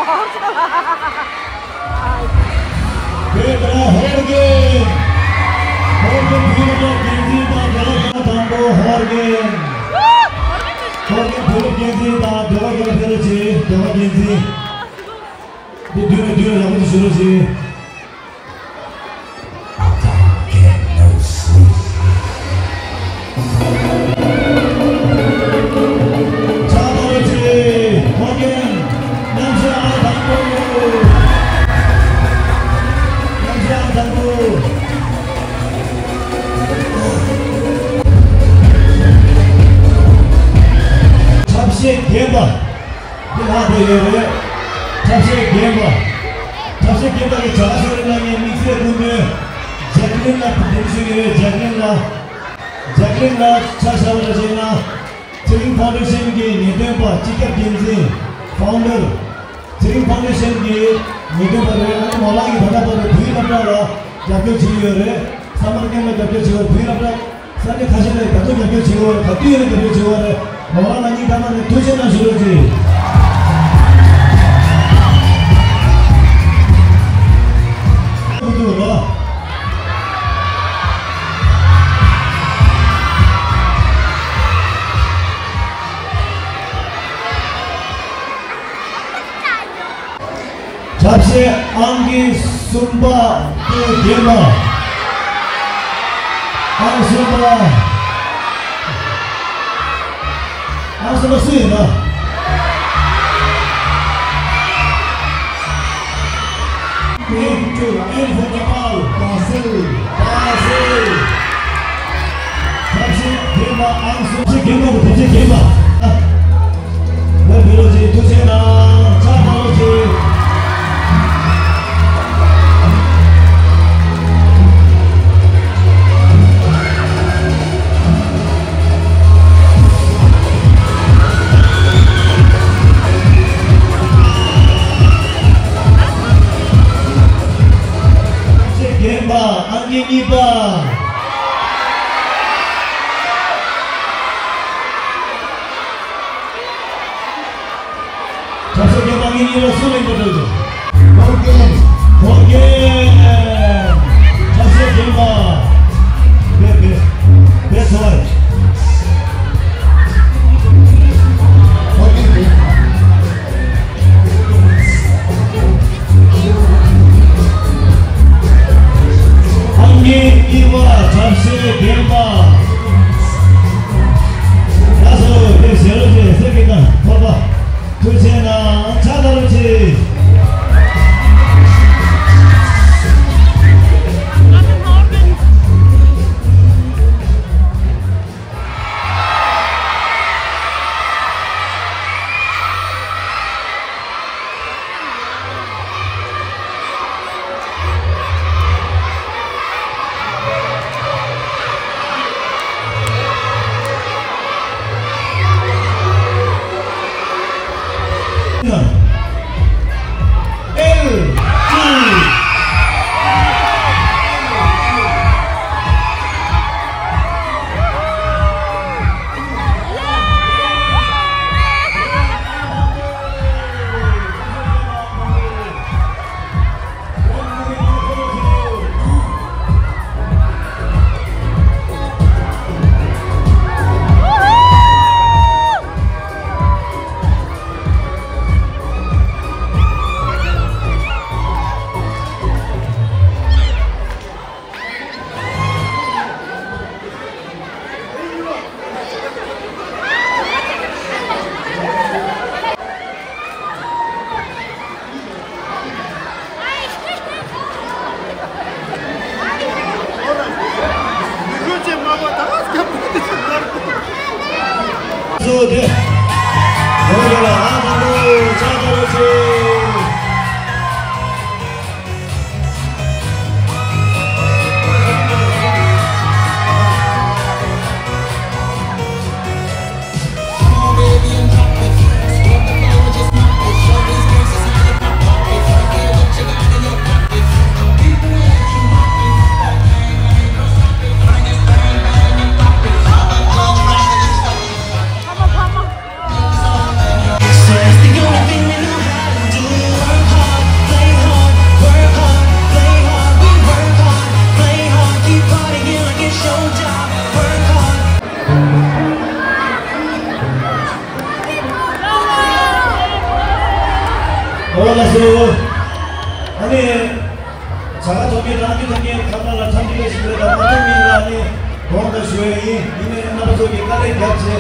དེ་ལྟར་ཧོར་གྱི་ཧོར་གྱི་བོད་ཀྱི་འགན་འཛིན་དང་དེ་ལ་དང་པོ་ཧོར་གྱི་ཧོར་གྱི་བོད་ཀྱི་འགན་འཛིན་དང་དེ་ལ་དེ་ལ་ཕེབས་རོགས་བྱེད། དེ་ལ་འགན་འཛིན། འདི་མདུན་ལ་མདུན་ལ་ཡག་པོ་ཞིག་བཞུགས་རོགས་ཞེས། ཕྱག་འཚལ་ལོ་ཆེ། ཧོར་རྒན་རྣམ་ཤེས་ཨ་དང་པོ། རྣམ་ཤེས་ཨ་དང་པོ། ཐབས་ཤེས་རྒན་པ། འདི་ལྷག་པ་ཡོད་རེད། ཐབས་ཤེས་རྒན་པ། ཐབས་ཤེས་རྒན་པ་གི་བྱ་དགའ་ཤོར་ན་ངས་དམིགས་བསལ་སྐུ་མགྲོན་ཇེག་ལིན་ལ་འདེམས་ཞུ་གི་ཡོད། ཇེག་ལིན་ལ། ཇེག་ལིན་ལ་ཆ་བཞག་པ་ཞིག་ན། ཚེ་རིང་ཕའུན་ཌེ་ཤན་གྱི་ངེས་སྟོན་པ་སྤྱི་ཁྱབ་འགན་འཛིན། ཕའུན་ཌར། ཚེ་རིང་ཕའུན་ཌེ་ཤན་གྱི་ངེས་སྟོན་པ་རེད། ཨ་ནི་མོ་ལགས་ཀྱིས་ད་ལྟ་བར་དུ་བོད་ཡིག་སློབ་གྲྭ་ལ་རྒྱབ་སྐྱོར་བྱེད་ཀྱི་ཡོད་རེད། ས་མར་ཀེན་ལ་རྒྱབ་སྐྱོར་བྱེད་ཀྱི་ཡོད་རེད། བོད་ཡིག་སློབ་གྲྭ། ས་གནས་ཁ་ཤས་ལ་ད་དུང་རྒྱབ་སྐྱོར་བྱེད་ཀྱི་ཡོད་རེད། ག་དུས་ཡིན་ན་རྒྱབ་སྐྱོར་བྱེད་ཀྱི་ཡོད་རེད། མོ་ལགས་ལ་སྙིང་ཐག་པ་ནས་ཐུགས་རྗེ་གནང་ཞུ་རོགས་གྱིས། ཐུགས་རྗེ་གནང་། ཐབས་ཤེས་ཨང་ཀི་གསུམ་པ་དེ་རྒན་པ། ཨང་གསུམ་པ། ཨང་གསུམ་པ་སུ་ཡིན་ན། ཨེམ་ཊུ། ཨེམ་ཧོ་ཀ་པཱལ། པ་སེལ། པ་སེལ། ཐབས་ཤེས་རྒན་པ་ཨང་གསུམ་པ། ཐབས་ཤེས་རྒན་པ་དང་ཐབས་ཤེས་རྒན་པ། ལ་བོད་ལོ་ཆེ་ཐུགས་རྗེ་གནང་། ཕྱག་འཚལ་ལོ་ཆེ། ཐབས་ཤེས་རྒན་པ་ཨང་ཀི་གཉིས་པ། ཐབས་ཤེས་རྒན་པ་ངེད་གཉིས་ལ་སུ་ལེན་པ་འདོད་འདུག་ཧོར་རྒན། ཧོར་རྒན། ཐབས་ཤེས་རྒན་པ། བེ་བེ། བེ་ཚོ་བ། ཧོར་རྒན། ཨང་ཀི་གཉིས་པ་ཐབས་ཤེས་རྒན་པ། ལགས་སོ། དེ་ཞལ་རོ་ཆེ་སེ་གི་དང་ཕོར་པ། ཐུགས་རྗེ་གནང་། ཕྱག་འཚལ་ལོ་ཆེ། འོ་ལགས་སོ། ཨ་ནི། བྱ་དགའ་ཐོབ་མཁན་རང་གི་ཐོབ་མཁན་ཁ་པར་ལ་འཚམས་འདྲི་ཞུ་བའི་ཐོག་མ་ཐོབ་མཁན་ལ་ནི་དགོངས་དག་ཞུ་ཡ་ཡིན། ཡིན་ནའི་རྣམ་པ་ཚོ་གིས་དཀའ་ལས་རྒྱབ་བྱས།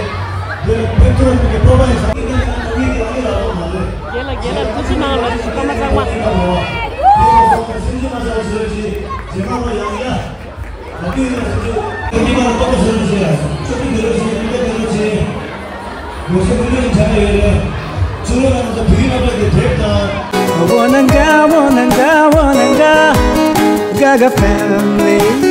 དེ་ལ་ཕེབས་ཐུབ་པ་གི་སྤོབས་པ་ཡིན་ཟེར་ནས་ཐོབ་མཁན་གྱི་རང་གི་ལ་ལོ་མ་རེད། རྒན་ལགས་རྒན་ལགས་ཐུགས་རྗེ་གནང་ལགས་སོ་ཐོག་མ་ཚང་མ། དེ་ལ་སོགས་པའི་སེམས་ཅན་མ་བྱ་བ་བཟོས་ཀྱི་རྗེས་མ་ལོ་ཡང་ཡ། ད་དུས་ཡིན་ན་སེམས་ཅན་ཐོབ་མཁན་མ་ལ་སྤོབས་པ་བཟོས་ནས་བྱས་ཡ། ཆོས་ཀྱི་འདི་ལོ་བྱས་མི་འདྲ་དེ་ལོ་བྱས། ངོ་ཤེས་ཀུན་སློང་ཆ་ནས་ཡོད་རེད། ཆུ་ལོ་ལ་ང་ཚོ་བོད་ཡིག་སློབ་གྲྭ་གི་དེབ་དང་། Wananga, wananga, wananga, Gaga family.